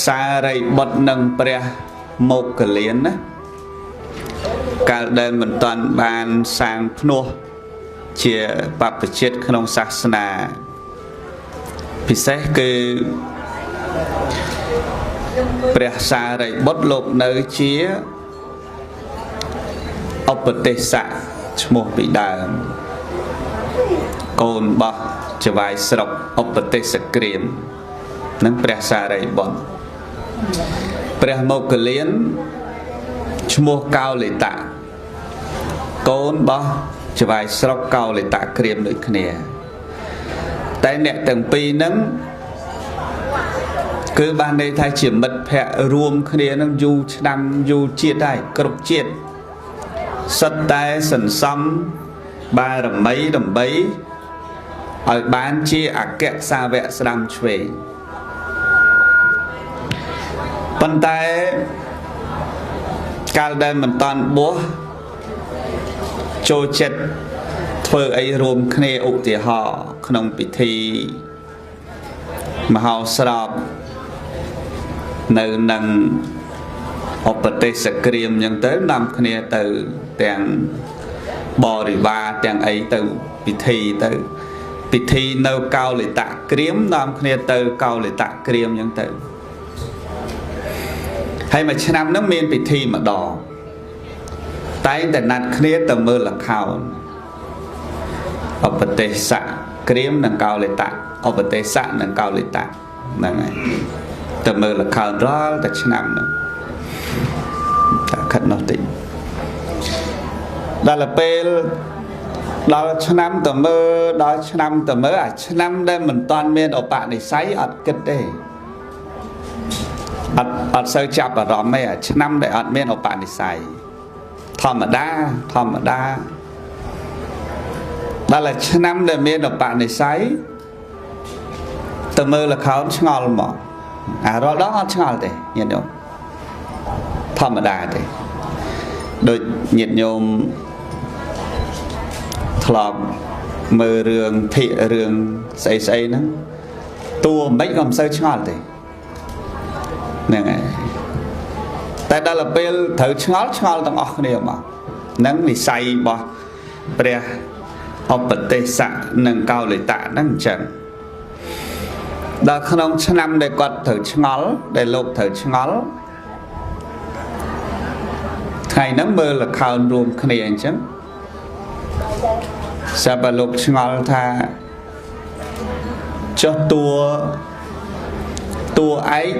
សារីបុត្រនិងព្រះមោគលានណាកាលដែលមិនតាន់បានសាងភ្នោះជាបព្វជិតក្នុងសាសនាពិសេសគឺព្រះសារីបុត្រលោកនៅជាឧបទេសៈឈ្មោះពីដើមកូនបោះចវាយស្រុកឧបទេសក្រៀមនិងព្រះសារីបុត្រព្រះមោគលានឈ្មោះកោលិតៈកូនបោះចវាយស្រុកកោលិតៈក្រៀមដូចគ្នាតែអ្នកទាំងពីរហ្នឹងគឺបានន័យថាជាមិត្តភ័ក្តិរួមគ្នានឹងយូរឆ្នាំយូរជាតិហើយគ្រប់ជាតិសិតតែសន្សំបារមីដើម្បីឲ្យបានជាអគ្គសាវកស្ដាំឆ្វេងប៉ុន្តែកាលដែលមិនតាន់បួសចូលចិត្តធ្វើអីរួមគ្នាឧទាហរណ៍ក្នុងពិធីមហោស្រពនៅនឹងឧបទេសក្រៀមអញ្ចឹងទៅនាំគ្នាទៅទាំងបរិវារទាំងអីទៅពិធីទៅពិធីនៅកោលិតៈក្រៀមនាំគ្នាទៅកោលិតៈក្រៀមអញ្ចឹងទៅហើយមួយឆ្នាំហ្នឹងមានពិធីម្ដងតែងតែណាត់គ្នាទៅមើលល្ខោនឧបទេសៈក្រៀមនិងកោលិតៈឧបទេសៈនិងកោលិតៈហ្នឹងហើយទៅមើលល្ខោនរាល់តែឆ្នាំហ្នឹងតែខិតនោះតិចដល់ពេលដល់ឆ្នាំទៅមើលដល់ឆ្នាំទៅមើលអាឆ្នាំដែលមិនតាន់មានឧបនិស្ស័យអត់គិតទេអត់សូវចាប់អារម្មណ៍ទេអាឆ្នាំដែលអត់មានឧបនិស្ស័យធម្មតាធម្មតាដល់តែឆ្នាំដែលមានឧបនិស្ស័យទៅមើលល្ខោនឆ្ងល់មកអារាល់ដងអត់ឆ្ងល់ទេញាតិញោមធម្មតាទេដូចញាតិញោមធ្លាប់មើលរឿងភិករឿងស្អីស្អីហ្នឹងតួមិនក៏មិនសូវឆ្ងល់ទេហ្នឹងហើយតែដល់ពេលត្រូវឆ្ងល់ឆ្ងល់ទាំងអស់គ្នាមកហ្នឹងនិស័យរបស់ព្រះឧបទេសៈនិងកោលិតៈហ្នឹងអញ្ចឹងដល់ក្នុងឆ្នាំដែលគាត់ត្រូវឆ្ងល់ដែលលោកត្រូវឆ្ងល់ថ្ងៃហ្នឹងមើលល្ខោនរួមគ្នាអញ្ចឹងស្រាប់តែលោកឆ្ងល់ថាចុះតួឯង